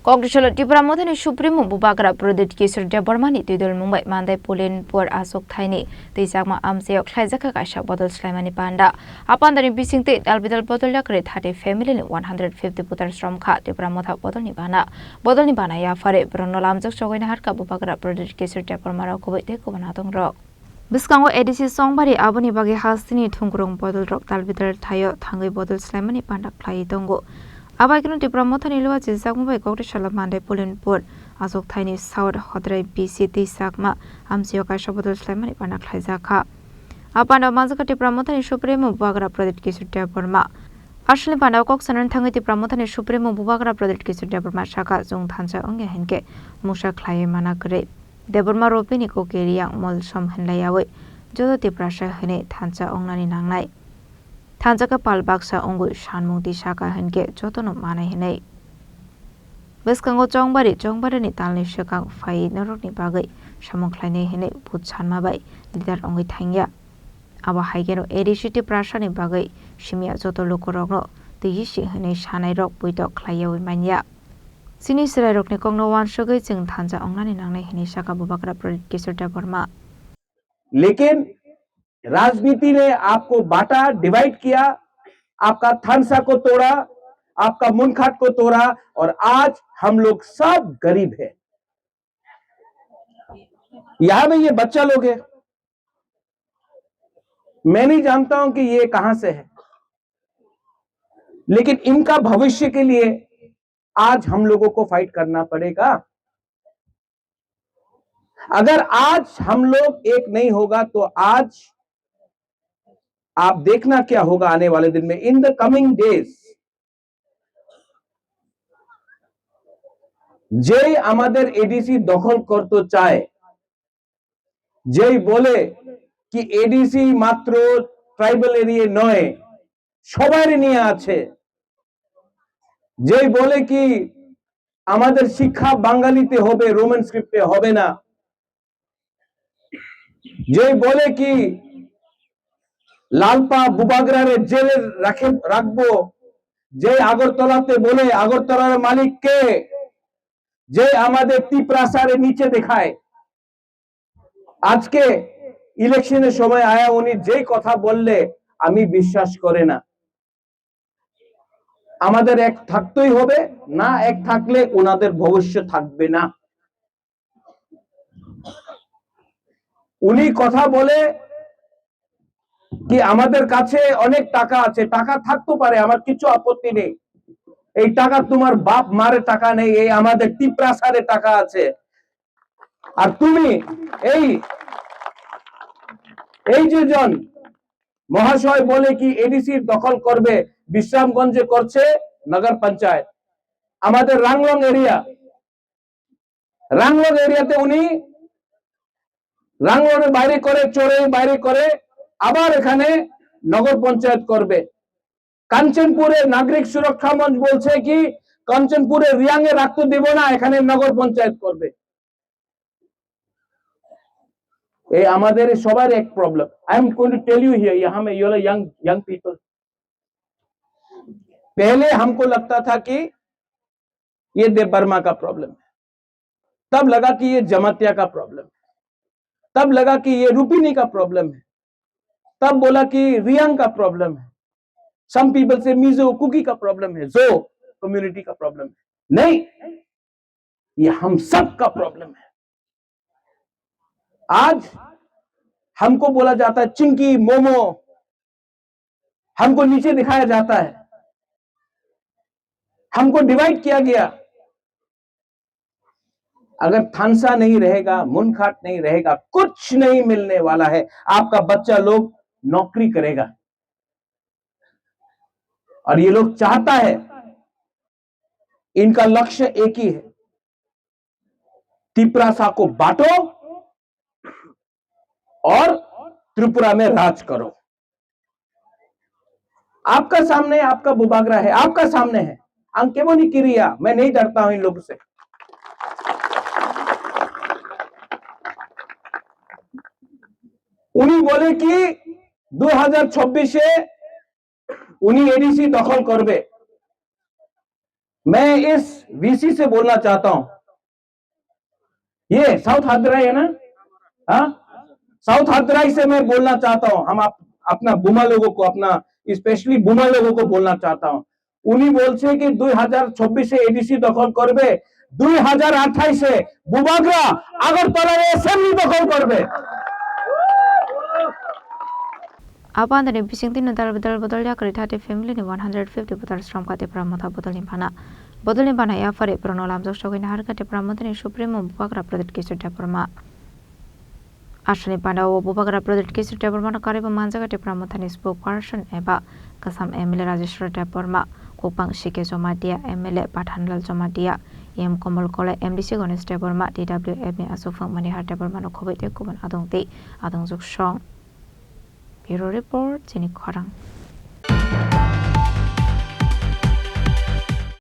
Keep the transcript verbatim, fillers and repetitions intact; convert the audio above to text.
Kokdisalo Tipra Mothani Supremo Bubagra Pradip Kishore Debbarmani twidulmung bai Mandai Pulinpur achuk thaini twi chakma amchaio khlaijakha kaisa bodol swlaimani panda. A pandani bisingtwi dalbidal bodol yakarwi thirty family ni one hundred fifty voters romkha Tipra Motha bodolni bana. Bodolni bana yaphare borokno lamjak chogwi naharkha Bubagra Pradip Kishore Debbarma rok kubui tei kubun adongrok. Bwskango A D C Chongbari aboni bagwi hasteni thungkurung bodolrok dalbidal thaio thangwi bodol swlaimani panda khlaiwi tongo. Abaikeno Tipra Mothani Luwa chijakma bai Kokdisalo Mandai Pulinpur achuk thaini South Hodrai B C twi chakma amchaio kaisa bodol swlaimani panda khlaijakha. A pandao manjakha Tipra Mothani Supremo Bubagra Pradip Kishore Debbarma. Asalni pandao kok sanani thangwi Tipra Mothani Supremo Bubagra Pradip Kishore Debbarma sakha, chwng thansa wngya hinkhe mungsa khlaiwi mana kwrwi. Debbarma Ropini Koke Riyang Molsom hinlaiyawi joto Tiprasa hinwi thansa wngnani nangnai. Thansa khe pal baksa wngwi sanmung twi sakha hinkhe jotono manai hinwi. Bwskango Chongbari, Chongbarini talni swkang phaiwi norokni bagwi samung khlainai hinwi but sanma bai leader wngwi thangya. Abo hai kheno A D C Tiprasani bagwi simiya joto lukurokno twiwi si hinwi sanairok puitok khlaiyawi manya. Chini chwrairokni kokno uansugwi chwng thansa wngnani nangnai hinwi sakha Bubagra Pradip Kishore Debbarma. लेकिन राजनीति ने आपको बांटा, डिवाइड किया, आपका थानसा को तोड़ा, आपका मुनखाट को तोड़ा, और आज हम लोग सब गरीब हैं। यहाँ में ये बच्चा लोग हैं, मैं नहीं जानता हूं कि ये कहां से है, लेकिन इनका भविष्य के लिए आज हम लोगों को फाइट करना पड़ेगा। अगर आज हम लोग एक नहीं होगा तो आज आप देखना क्या होगा आने वाले दिन में, in the coming days। যেই আমাদের এডিসি দখল করতে চায়, যেই বলে কি এডিসি মাত্র ট্রাইবাল এরিয়া নয়, সবার নিয়ে আছে, যেই বলে কি আমাদের শিক্ষা বাঙালিতে হবে, রোমান স্ক্রিপ্টে হবে না, যেই বলে কি লালপা বুবাগ্রারে জেলে রাখে, রাখবো, যেই আগরতলাতে বলে আগরতলার মালিক কে, যে আমাদের তিপ্রাসারে নিচে দেখায়। আজকে ইলেকশনের সময় আয়া উনি যেই কথা বললে আমি বিশ্বাস করে না। আমাদের এক থাকতেই হবে, না এক থাকলে ওনাদের ভবিষ্যৎ থাকবে না। উনি কথা বলে কি আমাদের কাছে অনেক টাকা আছে, টাকা থাকতে পারে, আমার কিছু আপত্তি নেই। এই টাকা তোমার বাপ মার টাকা নেই, এই আমাদের তিপ্রাসারে টাকা আছে। আর তুমি এই, এই যে জন মহাশয় বলে কি এডিসি দখল করবে, বিশ্রামগঞ্জে করছে নগর পঞ্চায়েত, আমাদের রাংলং এরিয়া, রাংলং এরিয়াতে উনি রাংলংয়ের বাইরে করে, চোরে বাইরে করে আবার এখানে নগর পঞ্চায়েত করবে। কাঞ্চনপুরে নাগরিক সুরক্ষা মঞ্চ বলছে কি কাঞ্চনপুরে রিয়াং এ রাখতে দেব না, এখানে নগর পঞ্চায়েত করবে। এই আমাদের সবার এক problem. I am going to tell you here, यहाँ में you all young, young people, पहले हमको लगता था कि ये देव वर्मा का प्रॉब्लम है, तब लगा कि ये जमातिया का प्रॉब्लम है, तब लगा कि ये रूपिनी का प्रॉब्लम है, तब बोला कि रियांग का प्रॉब्लम है, some people से मिजो कुकी का प्रॉब्लम है, जो कम्युनिटी का प्रॉब्लम है। नहीं, ये हम सब का प्रॉब्लम है। आज हमको बोला जाता है चिंकी, मोमो, हमको नीचे दिखाया जाता है, हमको डिवाइड किया गया। अगर थानसा नहीं रहेगा, मुनखाट नहीं रहेगा, कुछ नहीं मिलने वाला है। आपका बच्चा लोग नौकरी करेगा, और ये लोग चाहता है, इनका लक्ष्य एक ही है, तिप्रासा को बांटो और त्रिपुरा में राज करो। आपका सामने आपका बुबागरा है, आपका सामने है। Ang kebo ni kiriya, मैं नहीं डरता हूं इन लोगों से। উনি বলে কি দু হাজার চব্বিশে উনি এডিসি দখল করবে। मैं इस वीसी से बोलना चाहता हूँ। ये साउथ हातराई है ना? हाँ, साउथ हातराई से मैं बोलना चाहता हूँ। हम आप, अपना बुमा लोगों को, अपना स्पेशली बुमा लोगों को बोलना चाहता हूँ। উনি বলছে কি দুই হাজার চব্বিশে এডিসি দখল করবে, দুই হাজার আঠাইশে বুবাগ্রা আগরতলার অ্যাসেম্বলি দখল করবে। Abandani bisingtwi no dal dal bodol yakri thirty family ni one hundred fifty voter sromkha Tipra Motha bodolni bana. Bodolni bana yaphari borokno lamjak sogwi naharkha Tipra Mothani Supremo Bubagra Pradyut Kishore Debbarma. Aswkni bana o Bubagra Pradyut Kishore Debbarmano karwi bo manjago Tipra Mothani spokesperson eba Kasam M L A Rajeshwar Debbarma, Kokpang C K Jomatia, M L A Pathanlal Jomatia, E M Komol Kolai, M D C Ganesh Debbarma, T W F ni achukphang Manihar Debbarmano khobwi tei kubun adong tei adongjwk song. Bureau Report, Chini Khorang.